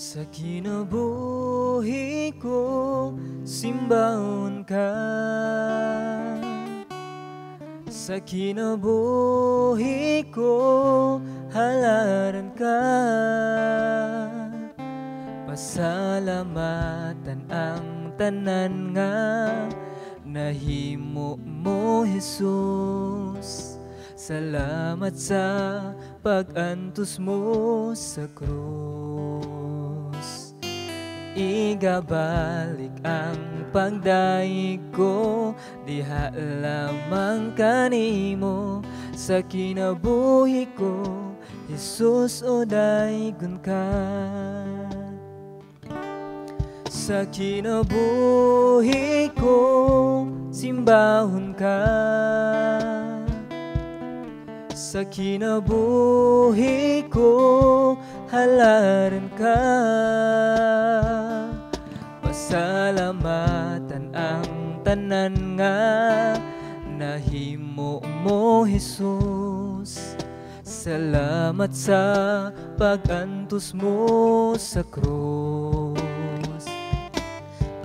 Sa kinabuhi ko, simbahon ka. Sa kinabuhi ko, halaran ka. Pasalamatan ang tanan nga nahimo mo, Jesus. Salamat sa pag-antos mo sa krus. Igabalik ang pagdayeg ko, diha lamang kanimo. Sa kinabuhi ko, Jesus, o daygon ka. Sa kinabuhi ko, simbahon ka. Sa kinabuhi ko, halaran ka. Pasalamatan ang tanan nga nahimo mo, Jesus. Salamat sa pag-antos mo sa krus.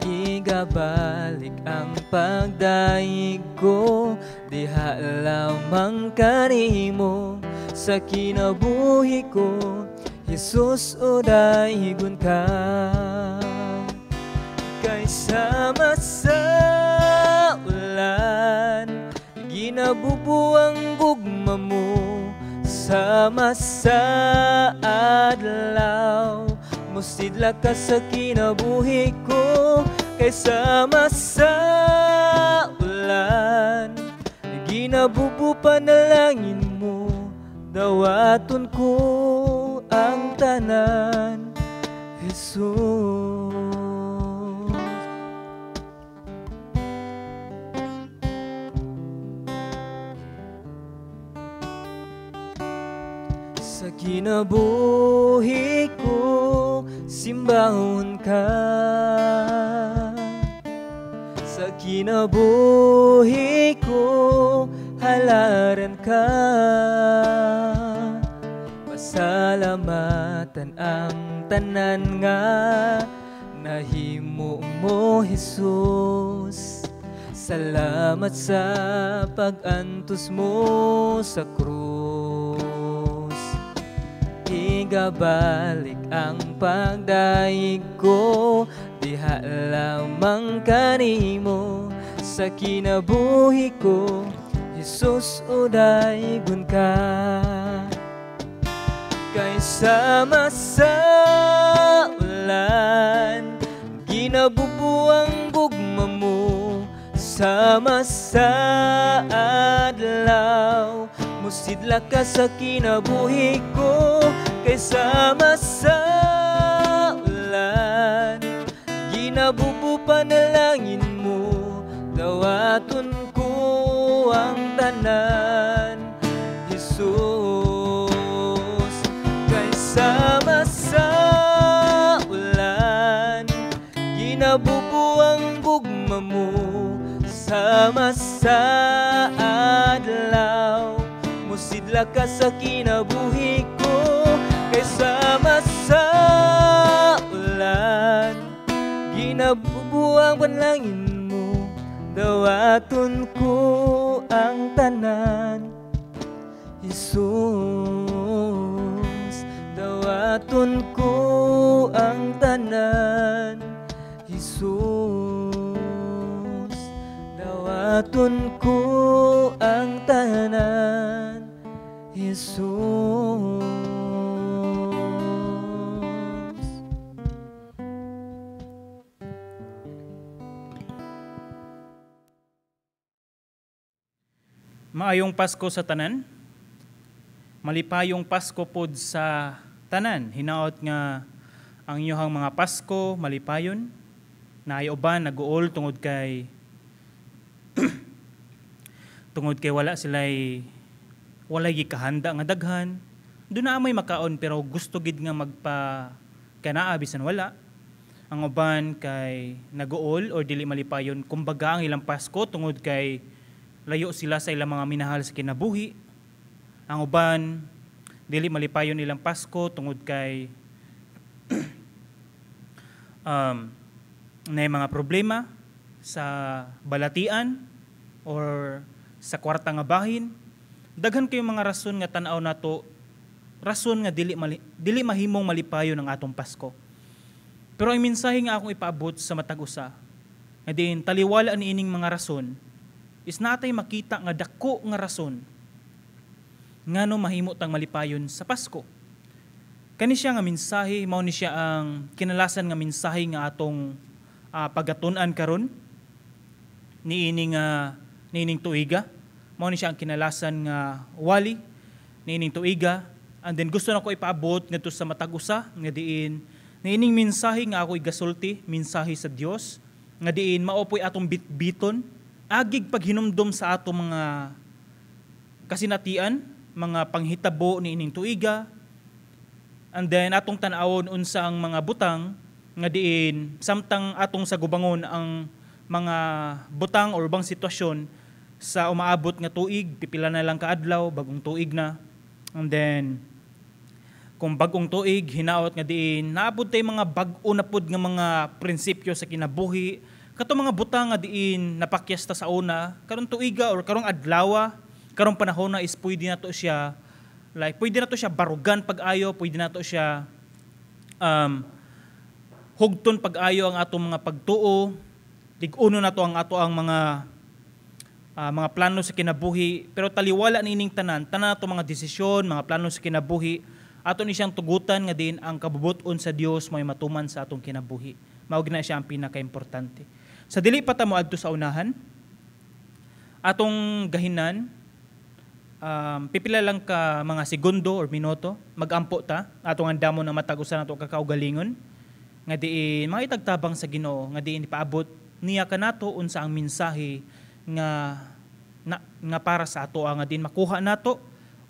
Igabalik ang pagdayeg ko, diha lamang kanimo. Sa kinabuhi ko, Jesus, o daygon ka. Kay sama sa ulan, ginabubo ang gugma mo. Sama sa adlaw, musidla ka sa kinabuhi ko. Kay sama sa ulan, ginabubo panalangin mo. Dawaton ko ang tanan, Jesus. Sa kinabuhi ko, simbahon ka. Sa kinabuhi ko, halaran ka. Pasalamatan ang tanan nga nahimo mo, Jesus. Salamat sa pag-antos mo sa krus. Igabalik ang pagdayeg ko, diha lamang kanimo. Sa kinabuhi ko, Jesus, o daygon ka. Kay sama sa ulan, ginabubo ang gugma mo. Sama sa adlaw, musidla ka sa kinabuhi ko. Kay sama sa ulan, ginabubo panalangin mo. Dawaton ko ang tanan, Jesus. Kay sama sa ulan, ginabubo ang gugma mo. Sama sa adlaw, musidla ka sa kinabuhi ko. Kay sama sa ulan, ginabubo ang panalangin mo. Dawaton ko ang tanan, Jesus. Dawaton ko ang tanan, Jesus. Dawaton ko ang tanan, Jesus. Maayong Pasko sa tanan. Malipayong Pasko pod sa tanan. Hinaot nga ang inyong mga Pasko malipayon. Naay uban nag-uol tungod kay tungod kay wala sila'y walay gikahanda nga daghan. Doon na may makaon pero gusto gid nga magpa kanaa bisan wala. Ang uban kay nag-uol or dili malipayon kumbaga ang ilang Pasko tungod kay layo sila sa ilang mga minahal sa kinabuhi. Ang uban dili malipayon ilang Pasko tungod kay Naay mga problema sa balatian or sa kwarta nga bahin. Daghan kayo mga rason nga tan-aw nato, rason nga dili mahimong malipayon ang atong Pasko. Pero ang mensahe nga akong ipaabot sa matag usa nga diin taliwala ni ining mga rason is natay makita nga dako nga rason ngano mahimo tang malipayon sa Pasko. Kani siya nga mensahe, mao ni siya ang kinalasan nga mensahe nga atong pagatun-an karon niining tuiga. Mao ni siya ang kinalasan nga wali niining tuiga. And then gusto nako ipaabot ngadto sa matag usa nga diin niining mensahe nga ako igasulti, mensahe sa Dios nga diin mao po'y atong bitbiton agig paghinumdom sa atong mga kasinatian, mga panghitabo niining tuiga. And then atong tan-awon unsa ang mga butang nga diin samtang atong sagubangon ang mga butang or ubang sitwasyon sa umaabot nga tuig, pipila na lang kaadlaw, bagong tuig na. And then kung bagong tuig, hinaot nga diin naabot tay mga bag-o na pud nga mga prinsipyo sa kinabuhi, kato mga butang nga diin napakyas ta sa una, karong tuiga or karong adlawa, karong panahon na is pwede na to siya, like pwede na to siya barugan pag-ayo, pwede na to siya hugton pag-ayo ang atong mga pagtuo, tig-uno na to ang ato ang mga plano sa kinabuhi. Pero taliwala niining tanan, tanan ato mga desisyon, mga plano sa kinabuhi, ato ni siyang tugutan nga diin ang kabubut-on sa Dios may matuman sa atong kinabuhi. Mao gina siya ang pinakaimportante. Sa dili pa ta moadto sa unahan, atong gahinan, pipila lang ka mga segundo or minuto, magampo ta, atong andamon na matag usa nato kakaugalingon, nga diin mga itagtabang sa Ginoo, nga diin ipaabot niya kanato unsa ang mensahe nga para sa ato, nga diin makuha nato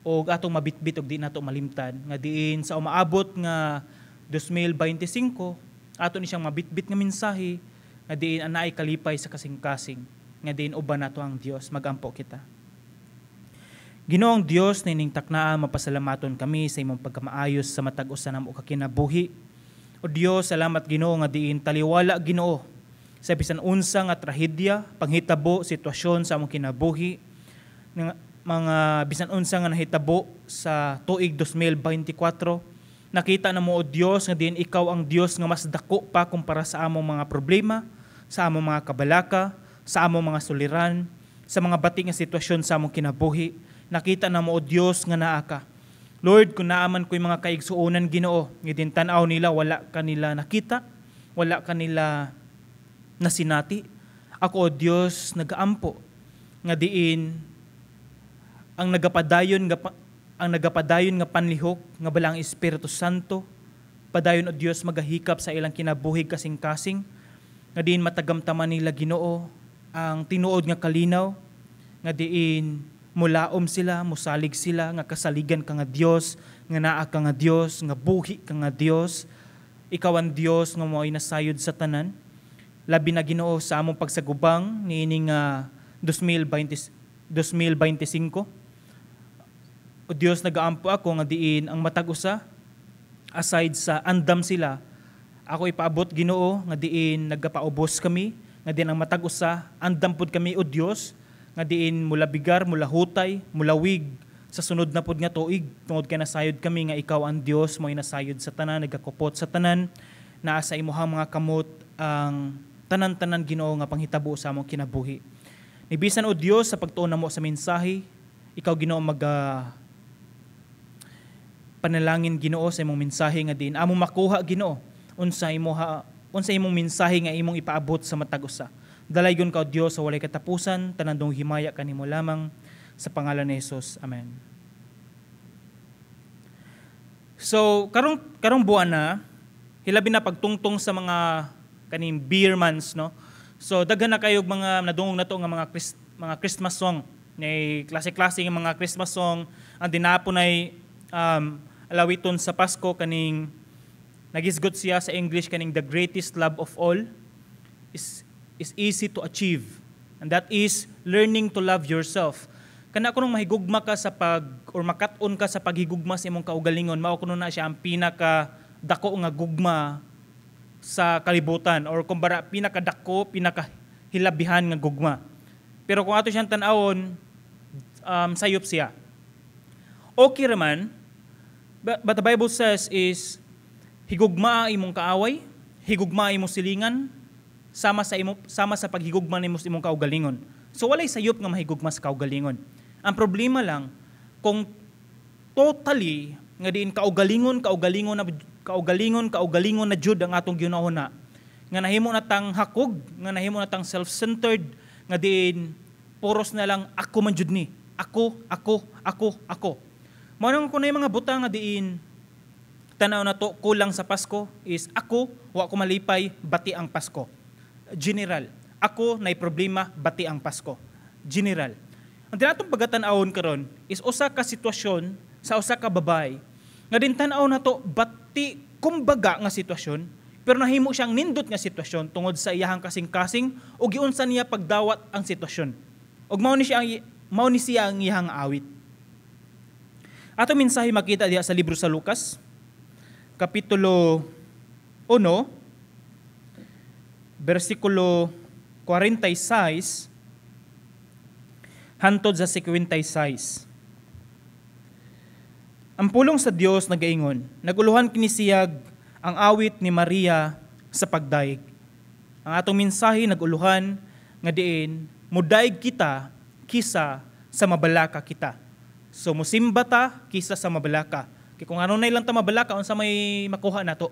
og atong mabitbit og di nato malimtan, nga diin sa umaabot nga 2025 ato ni siyang mabitbit nga mensahe nga diin anaay kalipay sa kasing-kasing, nga diin uban nato ang Dios. Magampo kita. Ginoong Dios, nining taknaa, mapasalamaton kami sa imong pagkamaayos sa matag usa namo ka kinabuhi. O Dios, salamat, Ginoo, nga diin taliwala, Ginoo, sa bisan unsa nga trahedya, panghitabo, sitwasyon sa among kinabuhi, nga mga bisan unsa nga nahitabo sa tuig 2024, nakita na mo, O Dios, nga diin ikaw ang Dios nga mas dako pa kumpara sa among mga problema, sa among mga kabalaka, sa among mga suliran, sa mga bati nga sitwasyon sa among kinabuhi. Nakita na mo, O Dios, nga naa ka. Lord, kung naaman ko'y mga kaigsuonan, Ginoo, nga din tan-aw nila, wala kanila nakita, wala kanila nasinati. Ako, O Dios, nagaampo nga diin ang nagapadayon nga panlihok nga balang Espiritu Santo padayon, O Dios, magahikap sa ilang kinabuhi kasing-kasing, nga diin matagamtaman nila, Ginoo, ang tinuod nga kalinaw, nga diin mulaom sila, musalig sila nga kasaligan ka nga Dios, nga naa ka nga Dios, nga buhi ka nga Dios. Ikaw ang Dios nga mo'y nasayod sa tanan. Labi na, Ginoo, sa among pagsagubang niining 2020, 2025. O Dios, nagaampo ako nga diin ang matag usa, aside sa andam sila, ako ipaabot, Ginoo, nga diin nagapaubos kami nga diin ang matag usa andam pud kami, O Dios, nga diin mula bigar, mula hutay, mulawig sa sunod na pud nga tuig, tungod kay nasayod kami nga ikaw ang Dios mo nasayod sa tanan, nagakupot sa tanan, naa sa imuhang mga kamot ang tanan-tanan, Ginoo, nga panghitabo sa among kinabuhi. Ni bisan, O Dios, sa pagtuon namo sa mensahe, ikaw, Ginoo, mag panalangin, Ginoo, sa imong mensahe nga diin among makuha, Ginoo, unsa imong mensahe nga imong ipaabot sa matag usa. Dalaygon ka, O Dios, sa walay katapusan, tanan dong himaya kanimo lamang, sa pangalan ni Jesus. Amen. So karong buwan na, hilabi na pagtungtong sa mga kaning ber months, no? So daghan na kayo mga nadungog nato nga mga Christmas song. Nay klase-klase nga mga Christmas song ang dinapo nay alawiton sa Pasko, kaning nagisgot siya sa English kaning "The greatest love of all is easy to achieve," and that is learning to love yourself. Kana kunong mahigugma ka sa pag or makat-on ka sa paghigugma sa imong kaugalingon, mao kuno na siya ang pinaka dako nga gugma sa kalibutan or kumbara pinakadako, pinakahilabihan nga gugma. Pero kung ato siyang tan-awon, sayop siya. Okay raman, but the Bible says is higugma ang imong kaaway, higugma ang imong silingan, sama sa paghigugma nimo sa imong kaugalingon. So walay sayop nga mahigugma sa kaugalingon. Ang problema lang kung totally nga diin kaugalingon, kaugalingon na kaugalingon, kaugalingon na jud ang atong gihunahuna, nga nahimo na tang hakog, nga nahimo na tang self-centered, nga diin puros na lang ako man jud ni. Ako, ako, ako, ako. Mao nang kung mga butang nga diin tanaw na to kulang sa Pasko is ako, wa ko malipay, bati ang Pasko. General. Ako nay problema, bati ang Pasko. General. Ang dinatong pagatan-awon karon is usa ka sitwasyon sa usa ka babae nga din tan-aw na to bati kumbaga nga sitwasyon, pero nahimo siyang nindot nga sitwasyon tungod sa iyahang kasing-kasing o giunsa niya pagdawat ang sitwasyon. Ug mao ni siya ang iyahang awit. Ato mensahe makita diha sa libro sa Lucas kapitulo 1 bersikulo 46 hantod sa 56. Ang pulong sa Dios nagaingon, naguluhan kini siyag ang awit ni Maria sa pagdaig. Ang atong mensahe naguluhan nga diin mudaig kita kisa sa mabalaka kita. So musimba ta kisa sa mabalaka. Kay kung ano na lang ta mabalaka, unsa may makuha nato?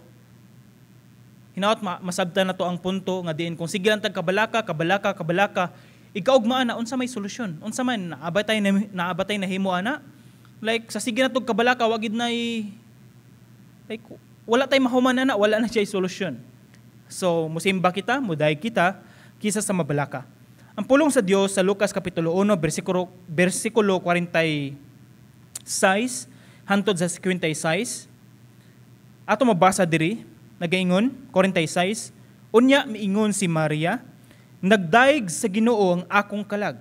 Hinaot masabtan na to ang punto nga diin kung sige lang tag kabalaka, kabalaka, kabalaka, ikaugmaan na, unsa may solusyon? Unsa man naabatay nahimo ana? Like sa sige na tog kabalaka, wa gid na, like wala tay mahuman ana, wala na siya solusyon. So musimba kita, mudaig kita kisa sa mabalaka. Ang pulong sa Dios sa Lucas kapitulo 1 bersikulo 46 hantod sa 56, ato mabasa diri, nagaingon 46, "Unya miingon si Maria, 'Nagdaig sa Ginoo ang akong kalag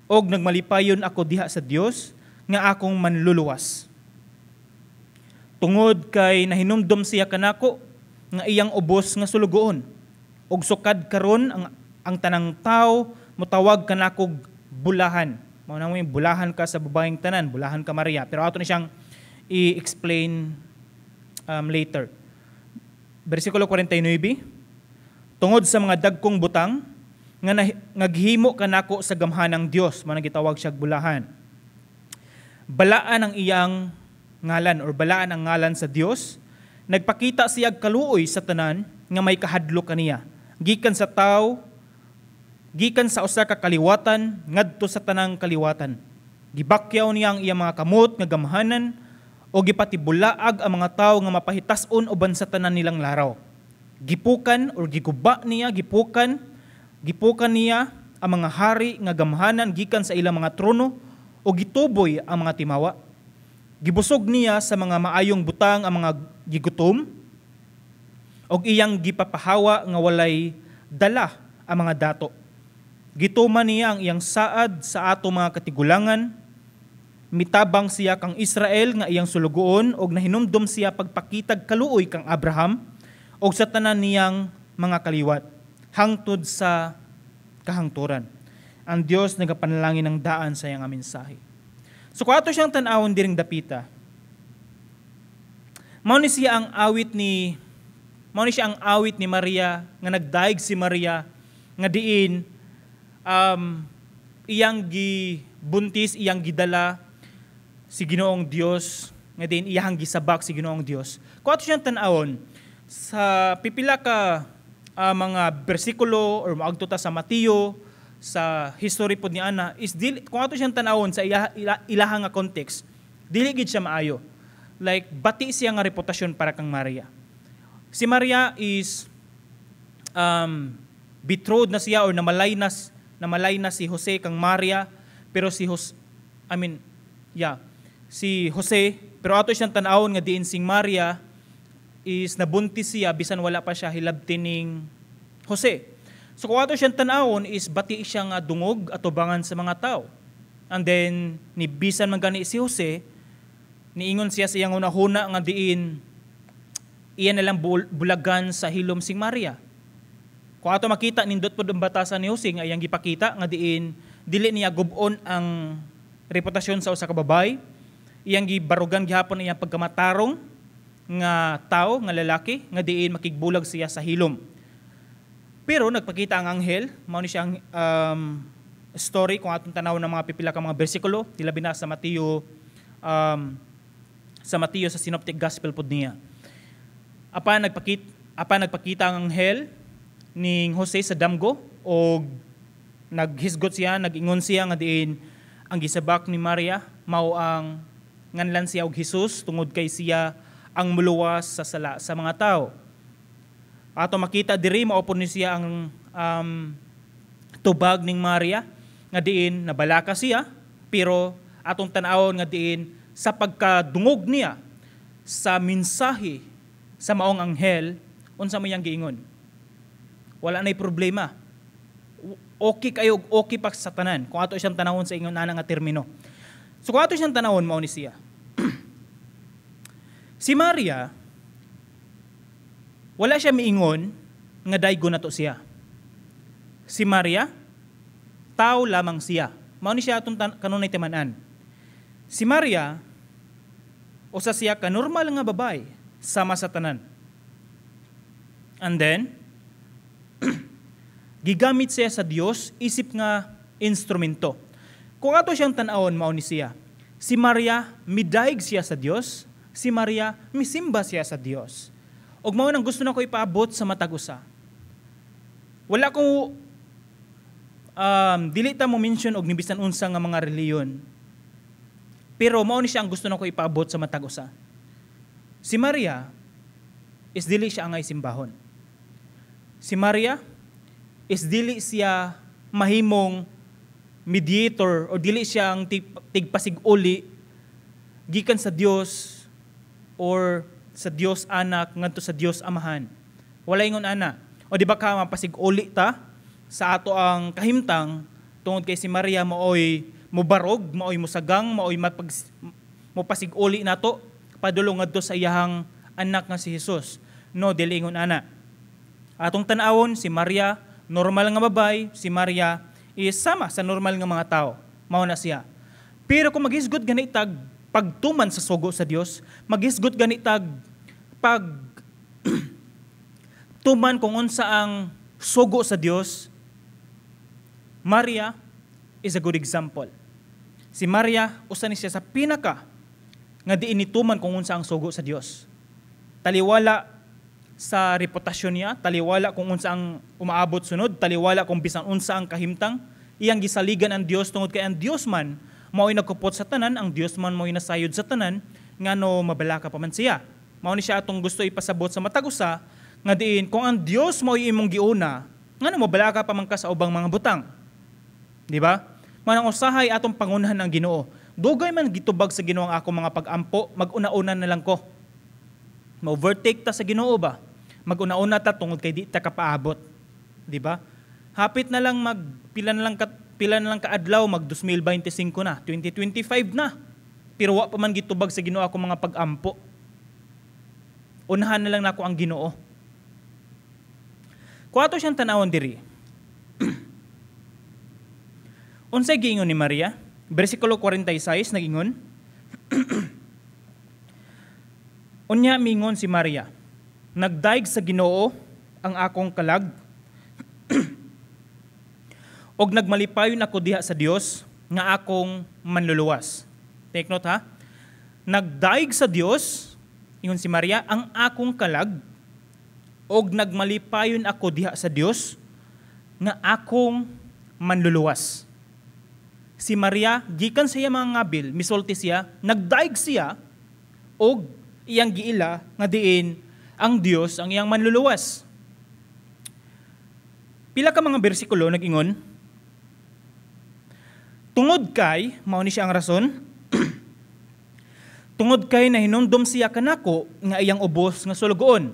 og nagmalipayon ako diha sa Dios nga akong manluluwas. Tungod kay nahinumdom siya kanako nga iyang ubos nga sulugoon. Ug sukad karon ang tanang tao motawag kanakog bulahan.'" Mao na mo yung bulahan ka sa babaeng tanan, bulahan ka, Maria. Pero ato na siyang i-explain later. Bersikulo 49, "Tungod sa mga dagkong butang nga naghimo kanako sa gamhanang Dios," mao gitawag siya bulahan. "Balaan ang iyang ngalan or balaan ang ngalan sa Dios. Nagpakita siya kaluoy sa tanan nga may kahadlok kaniya. Gikan sa tawo, gikan sa usa ka kaliwatan ngadto sa tanang kaliwatan. Gibakyaw niya ang iyang mga kamot nga gamhanan o gipatibulaag ang mga tawo nga mapahitas-on uban sa tanan nilang laraw. Gipukan or giguba niya, gipukan niya ang mga hari nga gamhanan gikan sa ilang mga trono o gituboy ang mga timawa. Gibusog niya sa mga maayong butang ang mga gigutom og iyang gipapahawa nga walay dala ang mga dato. Gituman niya ang iyang saad sa ato mga katigulangan. Mitabang siya kang Israel nga iyang sulugoon og nahinumdom siya pagpakitag kaluoy kang Abraham og sa tanan niyang mga kaliwat hangtod sa kahangturan." Ang Dios nagapanalangin ng daan sa iyang mensahe. So kung ato siyang tan-awon diring dapita, mao ni siya ang awit ni Maria nga nagdaig si Maria nga diin iyang gibuntis, iyang gidala si Ginoong Dios, nga diin iyang gisabak si Ginoong Dios. Kung ato siyang tan-awon sa pipila ka mga bersikulo or moadto ta sa Mateo, sa history pod ni ana is dili, kung ato siyang tan-awon sa ilaha nga context, dili gid siya maayo. Like bati siya nga reputasyon para kang Maria. Si Maria is betrothed na siya or namalay na si Jose kang Maria, pero si Jose, I mean, yeah, si Jose, pero ato siyang tan-awon nga diin sing Maria is nabuntis siya bisan wala pa siya hilabti ning Jose. So kung ato siyang tan-awon is bati siya nga dungog atubangan sa mga tao. And then ni bisan man gani si Jose, niingon siya sa iyang hunahuna nga diin Iya na lang bulagan sa hilom sing Maria. Kung ato makita, nindot pod ang batasan ni Jose nga iyang gipakita nga diin dili niya gub-on ang reputasyon sa usa ka babay. Iyang gibarugan gihapon iyang pagkamatarong nga tao, nga lalaki, nga diin makigbulag siya sa hilom. Pero nagpakita ang anghel, mao ni siya ang story kung atong tanaw ng mga pipila ka mga bersikulo, hilabi na sa Mateo, sa Synoptic Gospel pod niya. Apan nagpakita ang anghel ning Jose sa damgo og naghisgot siya, nag-ingon siya nga diin ang gisabak ni Maria mao ang nganlan siya og Jesus tungod kay siya ang muluwas sa sala sa mga tao. Ato makita diri, mao ni siya ang tubag ning Maria nga diin nabalaka siya, pero atong tan-awon nga diin sa pagkadungog niya sa mensahe sa maong anghel, unsa may iyang giingon? Wala nay problema. Okay kayo, okay pa sa tanan kung ato siyang tanawon sa ingon ana nga termino. So kung ato siyang tanawon, mao ni siya. Si Maria, wala siya miingon nga daygo na to siya. Si Maria, tao lamang siya. Mao ni siya atong kanunay timan-an. Si Maria, usa siya ka normal nga babae sama sa tanan. And then, gigamit siya sa Dios isip nga instrumento. Kung ato siyang tan-awon, mao ni siya. Si Maria, midayeg siya sa Dios. Si Maria, misimba siya sa Dios. Og mao nang gusto nako ipaabot sa matag usa. Wala ko dili ta mo mention og ni bisan unsa nga mga relihiyon. Pero mao ni siya ang gusto nako ipaabot sa matag usa. Si Maria is dili siya angay simbahon. Si Maria is dili siya mahimong mediator o dili siya ang tigpasig-uli gikan sa Dios or sa Dios Anak ngadto sa Dios Amahan. Wala ingon ana. O di ba ka mapasig-uli ta sa ato ang kahimtang tungod kay si Maria maoy mobarog, maoy mosagang, maoy mopasig-uli nato padulong ngadto sa iyahang anak nga si Jesus? No, dili ingon ana. Atong tan-awon si Maria, normal nga babay, si Maria is sama sa normal nga mga tao. Mao na siya. Pero kung maghisgot gani tag pagtuman sa sugo sa Dios, maghisgot gani tag pag tuman kung unsa ang sugo sa Dios, Maria is a good example. Si Maria, usa ni siya sa pinaka nga diin nituman kung unsa ang sugo sa Dios. Taliwala sa reputasyon niya, taliwala kung unsa ang umaabot sunod, taliwala kung bisan unsa ang kahimtang, iyang gisaligan ang Dios tungod kay ang Dios man mao'y nagkupot sa tanan, ang Dios man mao'y nasayod sa tanan, ngano mabalaka pa man siya? Mao ni siya atong gusto ipasabot sa matag usa nga diin kung ang Dios mao'y imong giuna, ngano mabalaka pa man ka sa ubang mga butang? Di ba? Manang usahay atong pangunhan ang Ginoo. Dugay man gitubag sa Ginoo ang akong mga pag-ampo, mag-una-una na lang ko. Ma-overtake ta sa Ginoo ba? Mag-una-una ta tungod kay di ta kapaabot. Di ba? Hapit na lang mag pila na lang kaadlaw, mag 2025 na, 2025 na. Pero wa pa man gitubag sa Ginoo akong mga pag-ampo. Unahan na lang nako ang Ginoo. Kung ato siyang tanawon diri, unsay giingon ni Maria? Bersikulo 46 nagingon. Unya mingon si Maria, "Nagdaig sa Ginoo ang akong kalag og nagmalipayon ako diha sa Dios nga akong manluluwas." Take note ha. Nagdaig sa Dios, ingon si Maria, ang akong kalag og nagmalipayon ako diha sa Dios nga akong manluluwas. Si Maria, gikan sa iya mga ngabil, misulti siya, nagdaig siya og iyang giila nga diin ang Dios ang iyang manluluwas. Pila ka mga bersikulo nag-ingon, tungod kay, mao ni siya ang rason, tungod kay nahinumdom siya kanako nga iyang ubos nga sulugoon.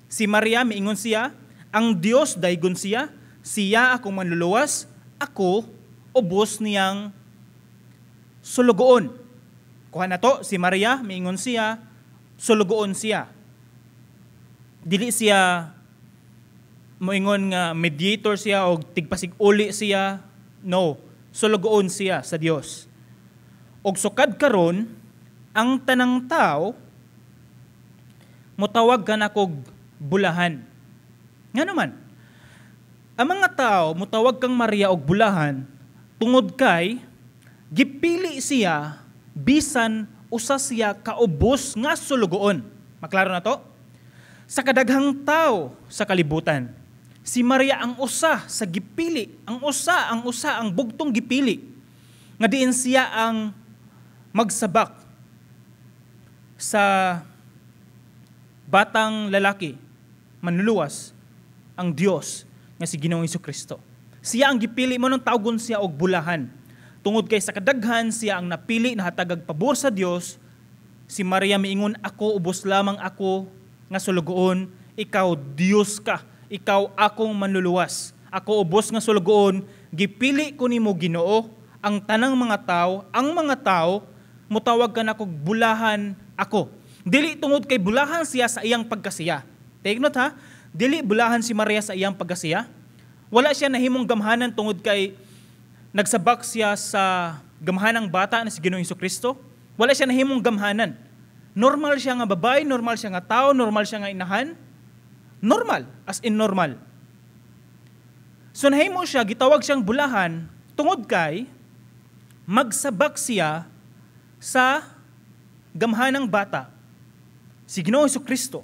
Si Maria, miingon siya, ang Dios daygon siya, siya akong manluluwas, ako ubos niyang sulugoon. Kuha na to, si Maria, miingon siya, sulugoon siya. Dili siya moingon nga mediator siya o tigpasig-uli siya. No, sulugoon siya sa Dios. Og sukad karon, ang tanang tao mutawag kanakog bulahan. Nga naman, ang mga tao mutawag kang Maria og bulahan tungod kay gipili siya bisan usa siya kaubos nga sulugoon. Maklaro na to? Sa kadaghang tao sa kalibutan, si Maria ang usa sa gipili, ang usa ang bugtong gipili nga diin siya ang magsabak sa batang lalaki, manluluwas, ang Dios nga si Ginoong Kristo. Siya ang gipili, mao nang tawgon siya og bulahan. Tungod kay sa kadaghan, siya ang napili na hatagag pabor sa Dios. Si Maria miingon, "Ako, ubos lamang ako nga sulugoon, ikaw Dios ka, ikaw akong manluluwas. Ako ubos nga sulugoon, gipili ko nimo, Ginoo, ang tanang mga tao, ang mga tao mutawag kanakog bulahan ako." Dili tungod kay bulahan siya sa iyang pagkasiya. Take note ha, dili bulahan si Maria sa iyang pagkasiya. Wala siya nahimong gamhanan tungod kay nagsabak siya sa gamhanang bata na si Ginoong Kristo. Wala siya nahimong gamhanan. Normal siya nga babae, normal siya nga tao, normal siya nga inahan. Normal, as in normal. So nahimo siya, gitawag siyang bulahan tungod kay magsabak siya sa gamhanang bata, si Ginoong Kristo,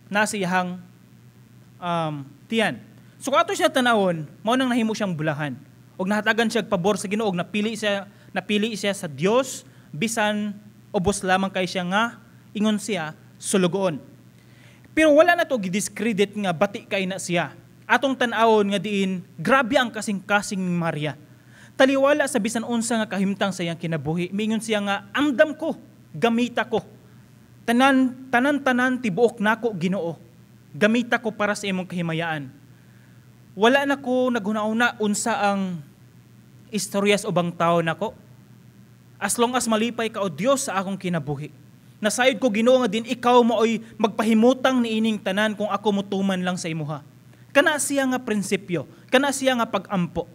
nasa iyang tiyan. So kung ato siya tanawon, mao nang nahimo siyang bulahan. Og nahatagan siya pabor sa Ginoo, og napili siya sa Dios bisan ubos lamang kay siya nga, ingon siya, sulugoon. Pero wala na to gidiscredit nga bati kay na siya. Atong tan-awon nga diin grabe ang kasing-kasing ni Maria. Taliwala sa bisan unsa nga kahimtang sa iyang kinabuhi, miingon siya nga, "Andam ko, gamita ko. Tanan tanan tanan tibuok nako, Ginoo. Gamita ko para sa imong kahimayaan. Wala na ko naghuna-una unsa ang istorya sa ubang tao nako. As long as malipay ka, O Dios, sa akong kinabuhi. Nasayod ko, Ginoo, nga din ikaw maoy magpahimutang niining tanan kung ako mutuman lang sa imuha." Kana siya nga prinsipyo, kana siya nga pag-ampo.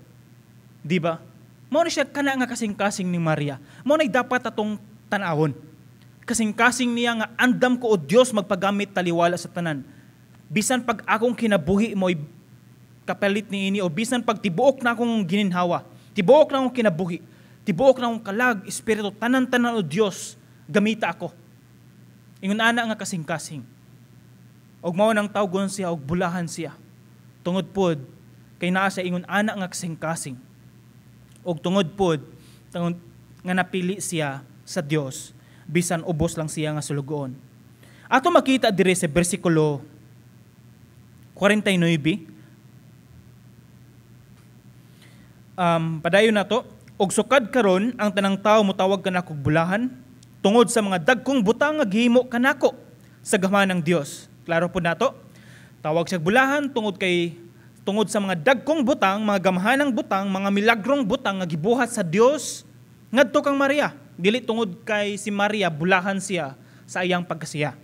Di ba? Mao na siya kana nga kasing-kasing ni Maria. Mao na dapat atong tan-awon. Kasing-kasing niya nga, "Andam ko, O Dios, magpagamit taliwala sa tanan. Bisan pag akong kinabuhi mo'y kapalit niini o bisan pag tibuok na akong gininhawa, tibuok na akong kinabuhi, tibuok na akong kalag, espiritu, tanan-tanan, O Dios, gamita ako." Ingon ana nga kasing-kasing. Og mao nang tawgon siya og bulahan siya. Tungod pod kay naa siya ingon ana nga kasing-kasing. Og tungod pod tungod nga napili siya sa Dios bisan ubos lang siya nga sulugoon. Ato makita diri sa bersikulo 49, padayon na to, "Og sukad karon ang tanang tao mutawag kanakog bulahan tungod sa mga dagkong butang nga gihimo kanako sa gamhanan ng Dios." Klaro po nato. Tawag siya bulahan tungod sa mga dagkong butang, mga gamhanang butang, mga milagrong butang nga gibuhat sa Dios ngadto kang Maria. Dili tungod kay si Maria bulahan siya sa iyang pagkasiya.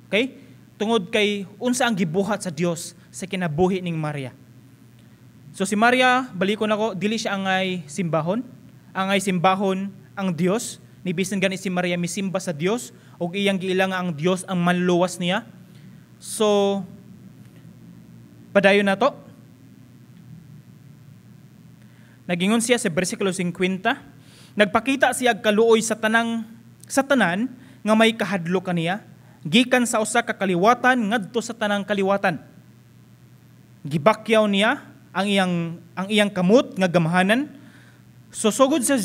Okay? Tungod kay unsa ang gibuhat sa Dios sa kinabuhi ning Maria. So si Maria, balikon ako, dili siya angay simbahon. Angay simbahon ang Dios. Ni bisan gani si Maria misimba sa Dios ug iyang giila nga ang Dios ang manluwas niya. So padayon na to. Nagingon siya sa bersikulo 50, "Nagpakita siya kaluoy sa tanan nga may kahadlok kaniya, gikan sa usa ka kaliwatan ngadto sa tanang kaliwatan. Gibakyaw niya ang iyang kamot nga gamhanan." So sugod sa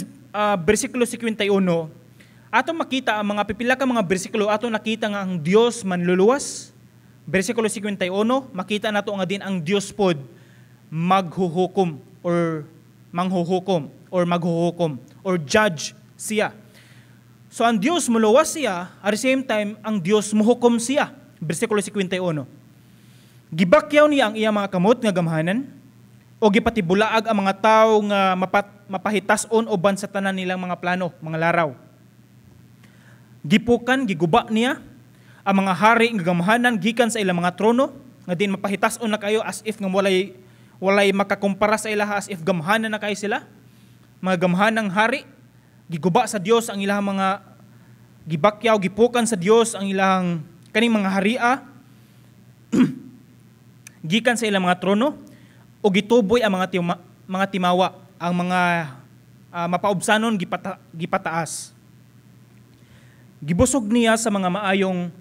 bersikulo 51, ato makita ang mga pipila ka mga bersikulo, ato nakita nga ang Dios manluluwas. Bersikulo 51, makita nato nga din ang Dios pod maghuhukom or manghuhukom or maghuhukom or judge siya. So ang Dios muluwas siya, at the same time ang Dios muhukom siya. Bersikulo 51. "Gibakyaw niya ang iyang mga kamot nga gamhanan o gipatibulaag ang mga tao nga mapahitas-on uban sa tanan nilang mga plano, mga laraw. Gipukan, giguba niya Ang mga hari nga gamhanan gikan sa ilang mga trono, nga din mapahitason na kayo as if nga walay makakumpara sa ilaha, as if gamhanan na kayo sila. Mga gamhanang hari, giguba sa Dios ang ilang mga gibakyaw, gipukan sa Dios ang ilang kaning mga haria gikan sa ilang mga trono, o gituboy ang mga timawa, ang mga mapaubsanon gipataas. Gibusog niya sa mga maayong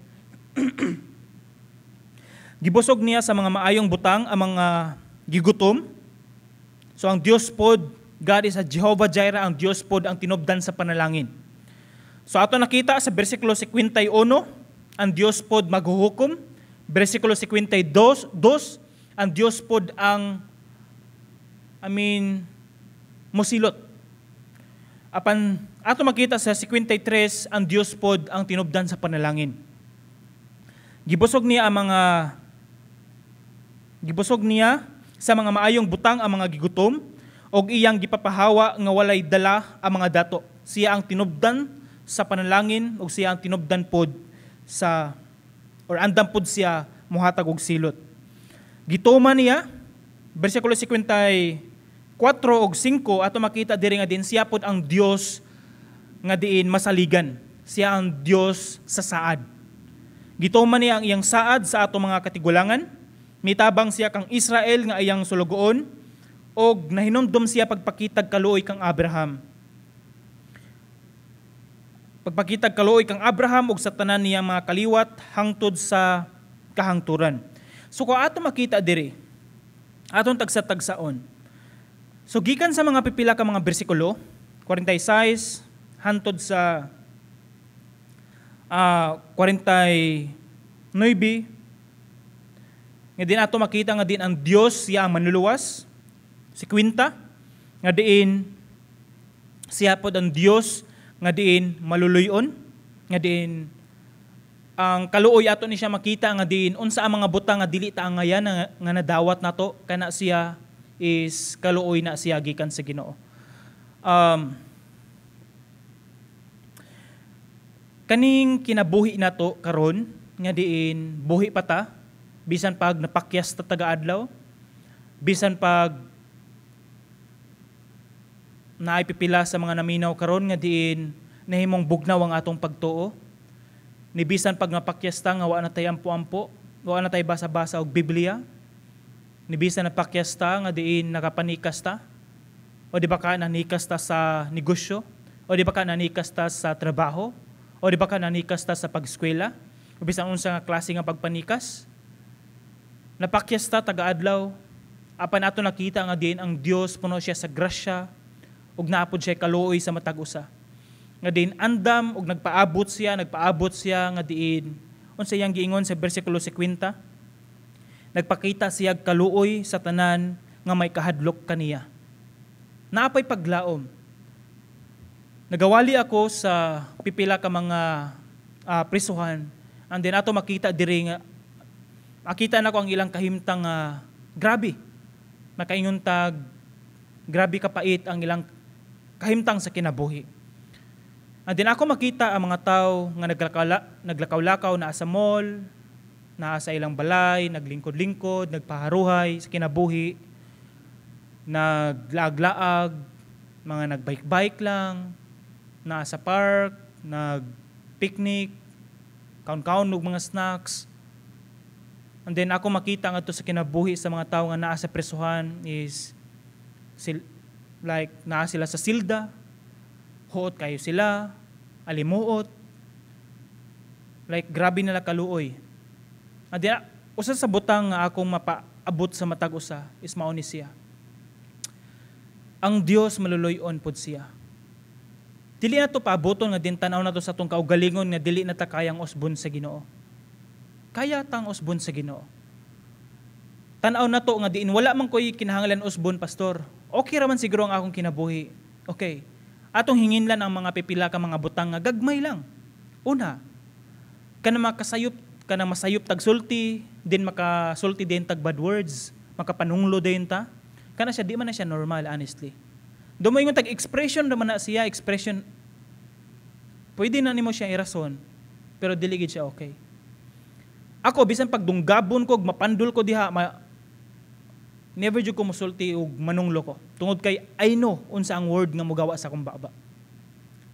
butang ang mga gigutom. So ang Dios pod, God is a Jehovah Jireh, ang Dios pod ang tinubdan sa panalangin. So ato nakita sa bersikulo 51, ang Dios pod maghuhukom. Bersikulo 52, dos, ang Dios pod ang, I mean, musilot. Apan ato makita sa 53, ang Dios pod ang tinubdan sa panalangin. Gibusog niya sa mga maayong butang ang mga gigutom og iyang gipapahawa nga walay dala ang mga dato. Siya ang tinubdan sa panalangin ug siya ang tinubdan pod sa or andam pod siya mohatag og silot. Gituman niya, bersikulo 54 ug 5, ato makita diri nga din siya pod ang Dios nga diin masaligan. Siya ang Dios sa saad. Gituman niya ang iyang saad sa ato mga katigulangan. Mitabang siya kang Israel nga iyang sulugoon og nahinumdom siya pagpakitag kaluoy kang Abraham. Pagpakitag kaluoy kang Abraham ug sa tanan niyang mga kaliwat hangtod sa kahangturan. So kung ato makita diri, atong tagsa-tagsaon. So gikan sa mga pipila ka mga bersikulo, 46 hangtod sa 49, nga din ato makita nga din ang Dios siya ang manluluwas, si Quinta, nga diin siya pod ang Dios nga diin maluluyon, nga diin ang kaluoy ato ni siya makita nga diin unsa ang mga butang nga dili ta angayan nga nadawat nato, kana siya is kaluoy na siya gikan sa Ginoo. Kaning kinabuhi nato karon nga diin buhi pa ta, bisan pag napakyas ta taga-adlaw, bisan pag naay pipila sa mga naminaw karon nga diin nahimong bugnaw ang atong pagtuo, ni bisan pag napakyas ta nga wa na tay ampo-ampo, wa na tay basa-basa og Biblia, ni bisan napakyas ta nga diin nakapanikas ta, o di ba ka nanikas ta sa negosyo, o di ba ka nanikas ta sa trabaho, o di ba ka nanikas ta sa pag-eskwela, o bisan unsa nga klase nga pagpanikas, napakyas ta taga-adlaw, apan ato nakita nga diin ang Dios puno siya sa grasya, ug naapod siya kaluoy sa matag usa. Nga diin andam ug nagpaabot siya nga diin unsa iyang giingon sa bersikulo 50, nagpakita siya kaluoy sa tanan nga may kahadlok kaniya. Naapay paglaom. Nagawali ako sa pipila ka mga prisuhan, and then ato makita diri nga makita nako ang ilang kahimtang grabe. Makaingon tag grabe kapait ang ilang kahimtang sa kinabuhi. And then ako makita ang mga tao nga naglakaw-lakaw naa sa mall, naa sa ilang balay, naglingkod-lingkod, nagpaharuhay sa kinabuhi, naglaag-laag, mga nagbike-bike lang, naa sa park, nag-picnic, kaon-kaon og mga snacks. And then ako makita nga to sa kinabuhi sa mga tao nga naa sa presuhan is like naa sila sa silda, huot kayo sila, alimuot, like grabe nila kaluoy. And then, usa sa butang nga akong mapaabot sa matag usa is mao ni siya. Ang Dios maluluy-on pod siya. Dili na to paaboton nga din tan-aw na to sa atong kaugalingon nga dili na ta kayang usbon sa Ginoo. Kaya tang usbon sa Ginoo. Tan-aw na to nga diin wala man koy kinahanglan usbon, pastor. Okay ra man siguro ang akong kinabuhi. Okay. Atong hinginlan ang mga pipila ka mga butang nga gagmay lang. Una, kana makasayop, kana masayop tagsulti, din makasulti din tag bad words, makapanunglo din ta. Kana siya di man na siya normal, honestly. Dumoy tag expression naman na siya, expression pwede na nimo siya irason, pero dili gid siya okay. Ako bisan pagdunggabon ko, mapandol ko diha, never jud ko musulti og manunglo ko. Tungod kay I know unsa ang word nga mugawa sa akong baba.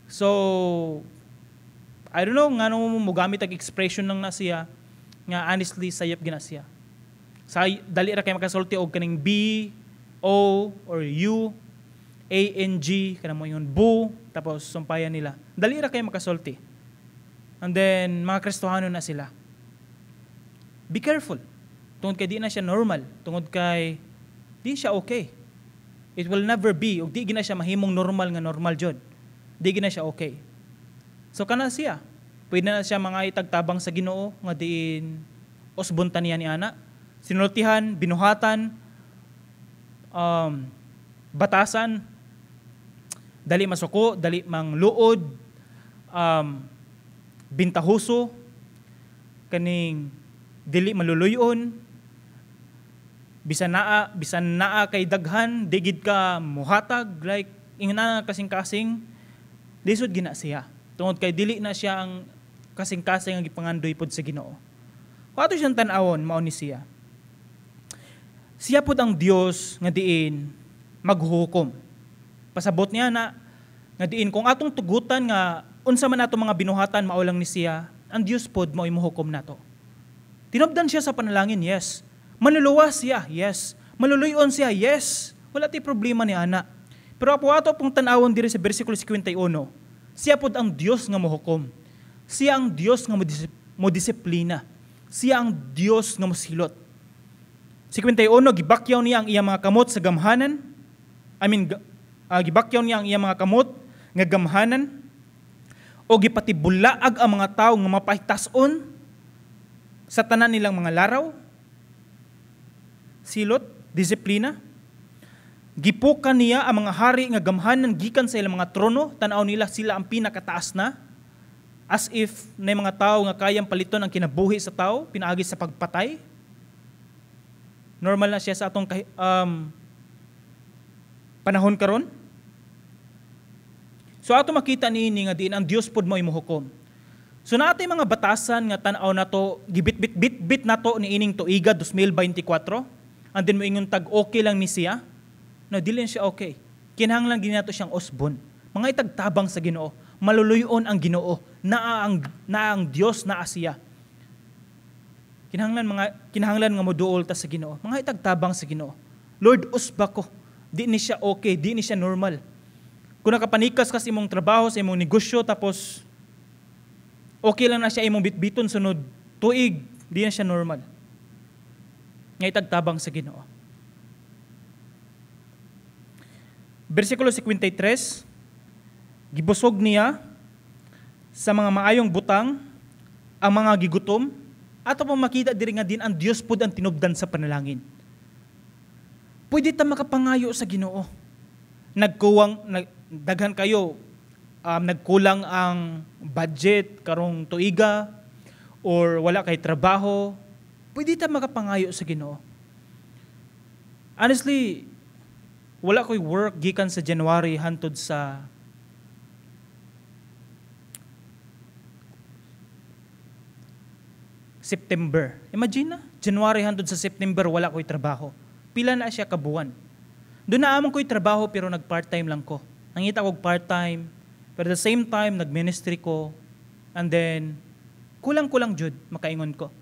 So I don't know ngano mo gamit og expression lang na siya nga honestly sayop gina siya. Sa dali ra kay makasulti og kaning B O or U A N G kana mo ingon bu, tapos sumpayan nila. Dali ra kay makasulti. And then mga Kristohano na sila. Be careful. Tungod kay di na siya normal. Tungod kay di siya okay. It will never be. Ug di gina siya mahimong normal nga normal jud. Di gina siya okay. So kana siya. Pwede na siya mga itagtabang sa Ginoo nga diin usbon ta niya ni ana. Sinultihan, binuhatan, batasan, dali masuko, dali mangluod, bintahuso, kaning dili maluluyon, bisan naa kay daghan, di gid ka muhatag, like ingana kasing-kasing, lisod gina siya. Tungod kay dili na siya ang kasing-kasing ang gipangandoy pod sa Ginoo. Kung ato siyang tan-awon, mao ni siya. Siya pod ang Dios nga diin maghuhukom. Pasabot niya na nga diin kung atong tugutan nga unsa man ato mga binuhatan mao lang ni siya, ang Dios pod mao'y mohukom nato. Tinubdan siya sa panalangin, yes. Manluluwas siya, yes. Maluluyon siya, yes. Wala ti problema ni ana. Pero apo ato pong tan-awon diri sa bersikulo 51, siya pod ang Dios nga mohukom. Siya ang Dios nga modisiplina. Siya ang Dios nga mosilot. 51, gibakyaw niya ang iyang mga kamot sa gamhanan. Gibakyaw niya ang iyang mga kamot nga gamhanan o gipatibulaag ang mga tawo nga mapahitason sa tanan nilang mga laraw. Silot, disiplina. Gipukan niya ang mga hari nga gamhanan gikan sa ilang mga trono, tan-aw nila sila ang pinakataas na, as if na mga tao nga kayang paliton ang kinabuhi sa tao, pinaagi sa pagpatay. Normal na siya sa atong panahon karon. So ato makita niini nga diin ang Dios pod mo'y mohukom. So naatay mga batasan nga tan-aw nato, gibit-bit-bit-bit nato niining tuiga 2024. And then moingon tag okay lang ni siya. No, dili siya okay. Kinahanglan gini nato siyang usbon. Mga itagtabang sa Ginoo, maluluyon ang Ginoo, naa ang Dios, naa siya. Kinahanglan nga moduol ta sa Ginoo. Mga itagtabang sa Ginoo. Lord, usba ko. Di ni siya okay, di ni siya normal. Kung nakapanikas ka sa imong trabaho, sa imong negosyo, tapos okay lang na siya imong bitbiton sunod tuig, di na siya normal. Nga itagtabang sa Ginoo. Bersikulo 53, gibusog niya sa mga maayong butang ang mga gigutom, ato pong makita diri nga din ang Dios pod ang tinubdan sa panalangin. Pwede ta makapangayo sa Ginoo. Daghan kayo, nagkulang ang budget karong tuiga or wala kay trabaho, pwede ta makapangayo sa Ginoo. Honestly, wala ko'y work gikan sa January hantod sa September. Imagine na, January hantod sa September wala ko'y trabaho. Pila na siya kabuwan. Doon na amon ko'y trabaho pero nag-part-time lang ko. Nangita kog part-time, pero at the same time, nag-ministry ko. And then, kulang-kulang jud, makaingon ko.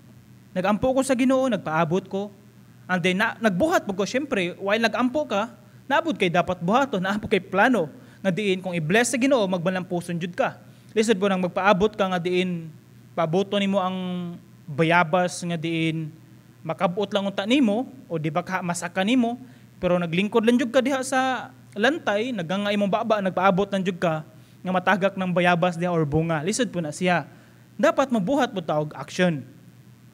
Nag-ampo ko sa Ginoo, nagpaabot ko. And then, nagbuhat po ko, syempre, while nag-ampo ka, naabot kay dapat buhaton, naabot kay plano. Nga diin, kung i-bless sa Ginoo, magmalampuson jud ka. Lisod po nang magpaabot ka nga diin, paaboto nimo ang bayabas nga diin, makabot lang unta nimo, o di ba ka masaka nimo, pero naglingkod lang jud ka diha sa lantay, naganga imong baba, nagpaabot lang jud ka, nga matagak ng bayabas diha or bunga. Lisod po na siya. Dapat mabuhat po ta og action.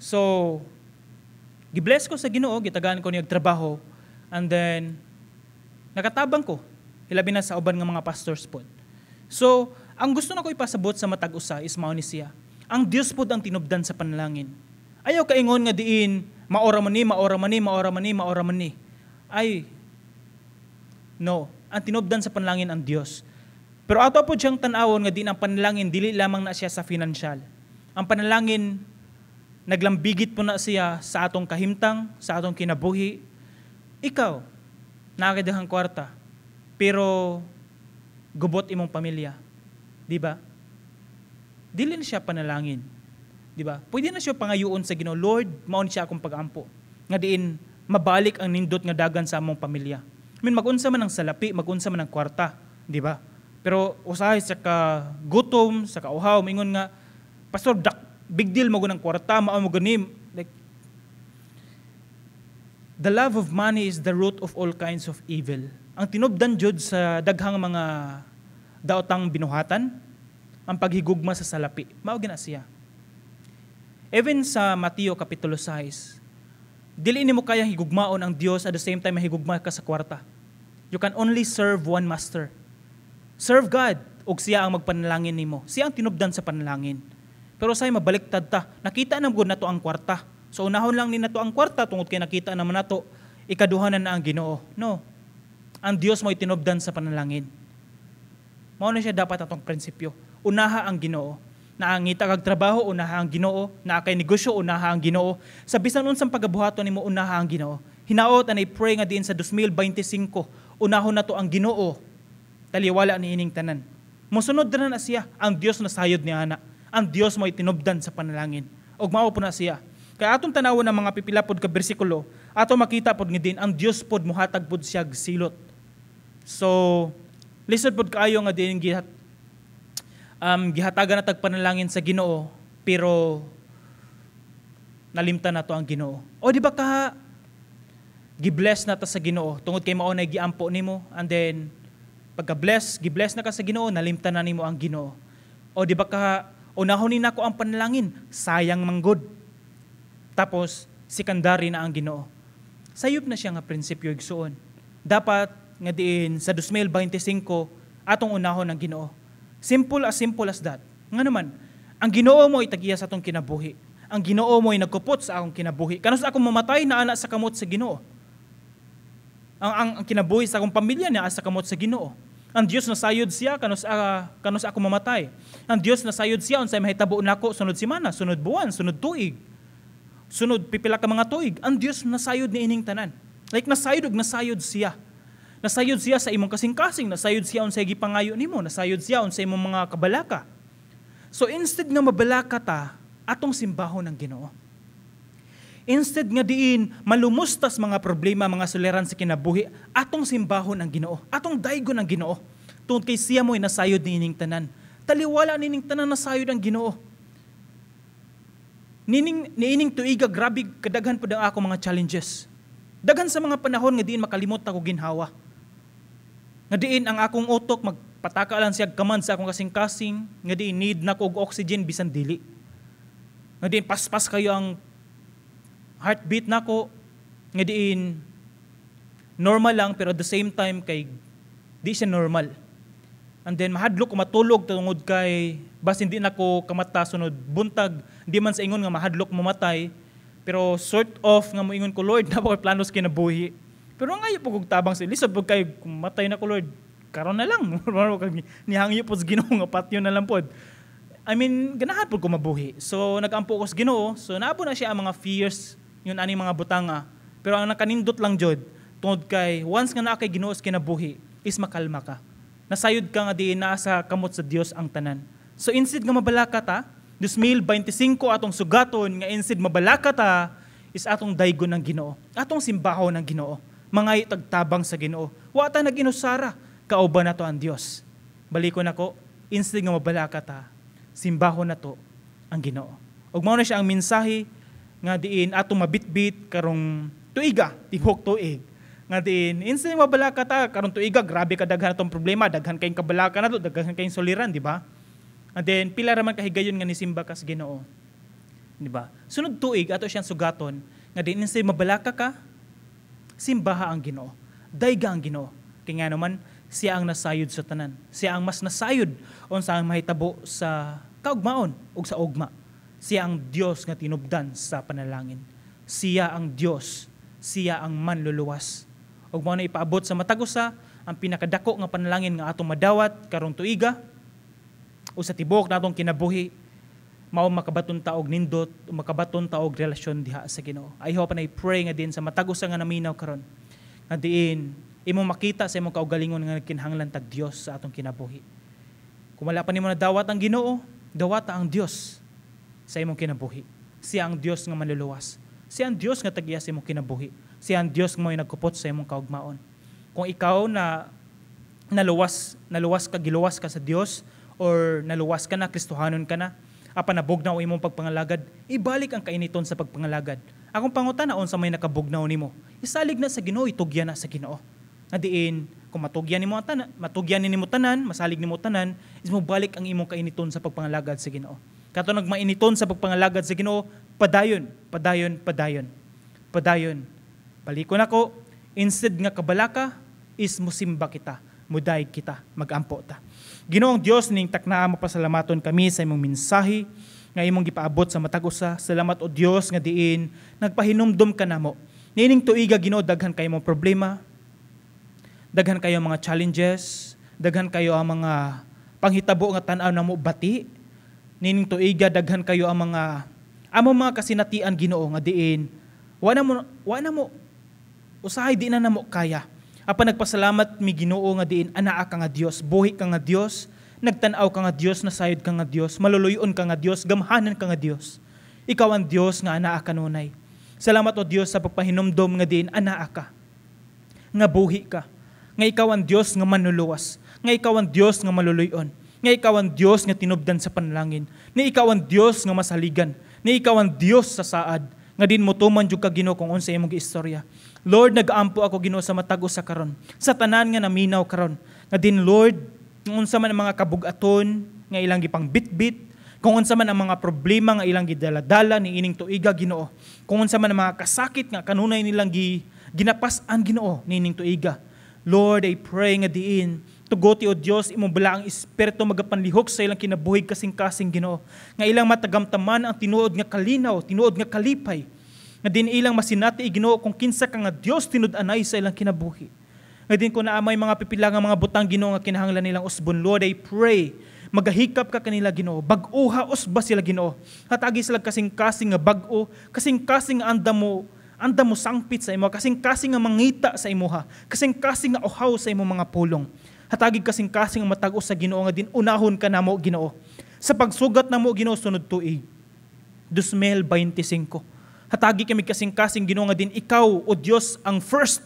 So, gibless ko sa Ginoo, gitagaan ko niya og trabaho, and then, nakatabang ko, hilabi na sa uban nga mga pastors pod. So, ang gusto na ko ipasabot sa matag usa is mao ni siya. Ang Dios pod ang tinubdan sa panalangin. Ayaw kaingon nga diin, maora man ni, maora man ni, maora man ni, maora man ni. Ay, no. Ang tinubdan sa panalangin ang Dios. Pero ato po siyang tan-awon nga diin ang panalangin, dili lamang na siya sa financial. Ang panalangin, Naglambigit po na siya sa atong kahimtang, sa atong kinabuhi. Ikaw, naa kay daghang kwarta, pero gubot imong pamilya. Di ba? Dili na siya panalangin. Di ba? Pwede na siya pangayoon sa Ginoo, "Lord, mao ni siya akong pagampo." Nga diin mabalik ang nindot nga dagan sa among pamilya. I mean, magunsa man ang salapi, magunsa man ang kwarta, di ba? Pero usahay sa ka gutom, sa kauhaw, mingon nga, "Pastor, dak, big deal mo ng kwarta, mao mo ganim." Like, the love of money is the root of all kinds of evil. Ang tinubdan jud sa daghang mga daotang binuhatan, ang paghigugma sa salapi. Mao gina siya. Even sa Mateo Kapitulo 6, dili nimo kayang higugmaon ang Dios, at the same time mahigugma ka sa kwarta. You can only serve one master. Serve God ug siya ang magpanalangin nimo. Siya ang tinubdan sa panalangin. Pero say mabaliktad ta. Nakita na gud nato ang kwarta. So unahon lang ni nato ang kwarta tungod kay nakita naman nato, ikaduha na ang Ginoo. No. Ang Dios mo tinubdan sa panalangin. Mao na siya dapat atong prinsipyo. Unaha ang Ginoo. Naangita kag trabaho, unaha ang Ginoo. Naa kay negosyo, unaha ang Ginoo. Sa bisan unsang pagabuhaton nimo, unaha ang Ginoo. Hinaot and I pray nga diin sa 2025, unahon nato ang Ginoo. Taliwala ni ining tanan. Mosunod na na siya. Ang Dios na sayod ni ana. Ang Dios mo itinubdan sa panalangin. Og mao po na siya. Kaya atong tanawon ang mga pipila pod ka bersikulo, ato makita pod nga din ang Dios pod muhatag pod siya silot. So, lisod pod kaayo nga din gihatagan na tag panalangin sa Ginoo, pero nalimtan nato ang Ginoo. O di ba ka gi-bless na ta sa Ginoo tungod kay mao na giampo nimo, and then pagka-bless, gi-bless na ka sa Ginoo, nalimtan na nimo ang Ginoo. O di ba ka unahon ni nako ang panalangin, sayang manggod. Tapos secondary na ang Ginoo. Sayop na siya nga prinsipyo, igsuon. Dapat nga diin sa 2025, atong unahon ang Ginoo. Simple as that. Nga naman, ang Ginoo mo itagiya sa atong kinabuhi. Ang Ginoo mo ay nagkupot sa akong kinabuhi. Kanus ako mamatay, naa na sa kamot sa Ginoo. Ang kinabuhi sa akong pamilya naa sa kamot sa Ginoo. Ang Dios nasayod siya kanus ako mamatay. Ang Dios nasayod siya unsay mahitabo nako sunod semana, sunod buwan, sunod tuig. Sunod pipila ka mga tuig. Ang Dios nasayod ni ining tanan. Like nasayod og nasayod siya. Nasayod siya sa imong kasing-kasing, nasayod siya unsay gipangayo nimo, nasayod siya unsay imong mga kabalaka. So instead nga mabalaka ta, atong simbahon ang Ginoo. Instead nga diin malumustas mga problema, mga suliran sa kinabuhi, atong simbahon ang Ginoo. Atong daygon ang Ginoo. Tungod kay siya mo'y nasayod niining tanan. Taliwala nining tanan, nasayod ang Ginoo. Nining niining tuiga, grabe kadaghan pud ang ako mga challenges. Daghan sa mga panahon nga diin makalimot ako ginhawa. Nga diin ang akong utok magpataka lang siya command sa akong kasing-kasing, nga diin need na ko og oxygen bisan dili. Nga diin paspas kayo ang heartbeat nako, nga diin normal lang pero at the same time kay di siya normal. And then mahadlok ko matulog tungod kay basin di nako kamata sunod buntag. Di man sa ingon nga mahadlok mamatay, pero sort of nga moingon ko, "Lord, naa ba plano sa kinabuhi?" Pero ngayo po kog tabang sa lisod pud kay kung matay na ko, Lord, karon na lang. Nihangyo po sa Ginoo nga patyo na lang pod. I mean, ganahan po ko mabuhi. So, nagampo ko sa Ginoo. So, naabo na siya ang mga fears, yun ani mga butanga. Pero ang nakanindot lang jud, tungod kay once nga naa kay Ginoo sa kinabuhi, is makalma ka. Nasayod ka nga di naa sa kamot sa Dios ang tanan. So instead nga mabalaka ta, 2025 atong sugaton nga instead mabalaka ta, is atong daygon ng Ginoo. Atong simbahon ng Ginoo. Mga tagtabang sa Ginoo. Wa ta nag-inusara, kauban nato ang Dios. Balikon nako, instead nga mabalaka ta, simbahon nato ang Ginoo. Ug mao na siya ang mensahe nga diin atong mabitbit karong tuiga, tibok tuig. Nga diin instead nga mabalaka ta karong tuiga, grabe ka daghan atong problema, daghan kayong kabalaka nato, daghan kayong suliran, di ba? And then pila ra man kahigayon nga nisimba ka sa Ginoo. Di ba? Sunod tuig ato siyang sugaton nga diin instead mabalaka ka, simbaha ang Ginoo. Dayga ang Ginoo. Kaya nga naman siya ang nasayod sa tanan. Siya ang mas nasayod unsa ang mahitabo sa kaugmaon ug sa ugma. Siya ang Dios nga tinubdan sa panalangin. Siya ang Dios. Siya ang manluluwas. Ug mao na ipaabot sa matag usa ang pinakadako nga panalangin nga atong madawat karong tuiga o sa tibuok natong kinabuhi. Mao makabaton ta og nindot, makabaton ta og relasyon diha sa Ginoo. I hope and I pray nga din sa matag usa nga naminaw karon, nga diin imong makita sa imong kaugalingon nga nagkinahanglan tag Dios sa atong kinabuhi. Kung wala pa nimo nadawat ang Ginoo, dawata ang Dios sa imong kinabuhi. Siya ang Dios nga manluluwas. Siya ang Dios nga tag-iya sa imong kinabuhi. Siya ang Dios nga mo'y nagkupot sa imong kaugmaon. Kung ikaw na naluwas, naluwas ka, giluwas ka sa Dios or naluwas ka na, Kristohanon ka na, apan nabugnaw imong pagpangalagad, ibalik ang kainiton sa pagpangalagad. Akong pangutana, unsa may nakabugnaw nimo? Isalig na sa Ginoo, itugyan na sa Ginoo. Nga diin, kung matugyan nimo ang tanan, matugyan nimo tanan, masalig nimo tanan, is mo balik ang imong kainiton sa pagpangalagad sa Ginoo. Kato nagmainiton sa pagpangalagad sa Ginoo, padayon, padayon, padayon. Padayon. Balikon ako, instead nga kabalaka, is musimba kita, mudayeg kita, magampo ta. Ginoong Dios, ning taknaa, mapasalamaton kami sa imong mensahe nga imong gipaabot sa matag usa. Salamat, o Dios, nga diin nagpahinumdom ka namo. Niining tuiga, Ginoo, daghan kayo mga problema, daghan kayo mga challenges, daghan kayo ang mga panghitabo nga tan-aw namo bati. Niining tuiga, daghan kayo ang mga among mga kasinatian, Ginoo, nga diin wa na mo usahay di na namo kaya. Apan nagpasalamat mi, Ginoo, nga diin anaa ka nga Dios, buhi ka nga Dios, nagtan-aw ka nga Dios, nasayod ka nga Dios, maluluyon ka nga Dios, gamhanan ka nga Dios. Ikaw ang Dios nga anaa kanunay. Salamat, o Dios, sa pagpahinumdom nga diin anaa ka, nga buhi ka, nga ikaw ang Dios nga manluluwas, nga ikaw ang Dios nga maluluyon, nga ikaw ang Dios nga tinubdan sa panalangin, nga ikaw ang Dios nga masaligan, nga ikaw ang Dios sa saad, nga din mo tuman jud ka, Ginoo, kung unsa imong giistorya. Lord, nagaampo ako, Ginoo, sa matag usa karon, sa tanan nga naminaw karon, nga din, Lord, kung unsa man ang mga kabugaton nga ilang gipangbitbit, kung unsa man ang mga problema nga ilang gidaladala ni ining tuiga, Ginoo, kung unsa man ang mga kasakit nga kanunay nilang ginapas-an, Ginoo, niining tuiga. Lord, I pray nga diin tugoti, o Dios, imong balaang espiritu magapanlihok sa ilang kinabuhi kasing-kasing, Ginoo. Nga ilang matagamtaman ang tinuod nga kalinaw, tinuod nga kalipay. Nga din ilang masinati, Ginoo, kung kinsa ka nga Dios tinud-anay sa ilang kinabuhi. Nga din kung naa may mga pipila nga mga butang, Ginoo, nga kinahanglan nilang usbon, Lord, I pray magahikap ka kanila, Ginoo. Bag-oha usba sila, Ginoo. Hatagi sila kasing-kasing nga bag-o, kasing-kasing nga andam mo sangpit sa imo, kasing-kasing nga mangita sa imuha, kasing-kasing nga uhaw sa imong mga pulong. Hatagi kasing-kasing ang matag sa Ginoo nga din unahon ka namo, Ginoo. Sa pagsugat namo, Ginoo, sunod tuig 2025. Hatagi kami kasing-kasing, Ginoo, nga din ikaw, o Dios, ang first.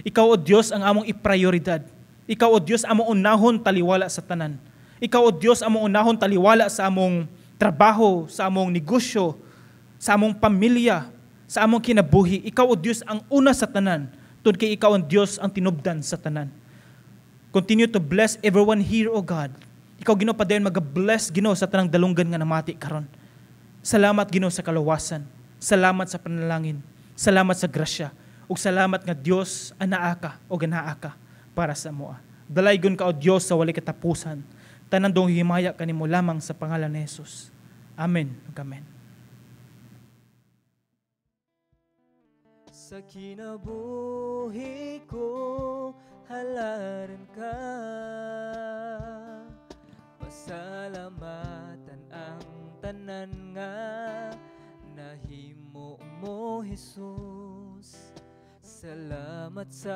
Ikaw, o Dios, ang among iprioridad. Ikaw, o Dios, among unahon taliwala sa tanan. Ikaw, o Dios, among unahon taliwala sa among trabaho, sa among negosyo, sa among pamilya, sa among kinabuhi. Ikaw, o Dios, ang una sa tanan. Tungod kay ikaw ang Dios ang tinubdan sa tanan. Continue to bless everyone here, O God. Ikaw, Ginoo, padayon mag-bless, Ginoo, sa tanang dalunggan nga namati karon. Salamat, Ginoo, sa kaluwasan. Salamat sa panalangin. Salamat sa grasya. Ug salamat nga Dios anaa ka o ganaa ka para sa amoa. Dalaygon ka, O Dios, sa walay katapusan. Tanan dong himaya kanimo lamang sa pangalan ni Jesus. Amen. Ug amen. Sa kinabuhi ko, halaran ka. Pasalamatan ang tanan nga nahimo mo, Jesus. Salamat sa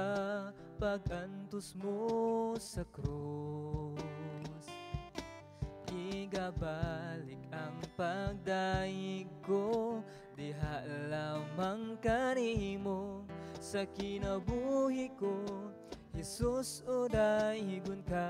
pag-antos mo sa krus. Igabalik ang pagdayeg ko diha lamang kanimo. Sa kinabuhi ko, Jesus, o daygon ka.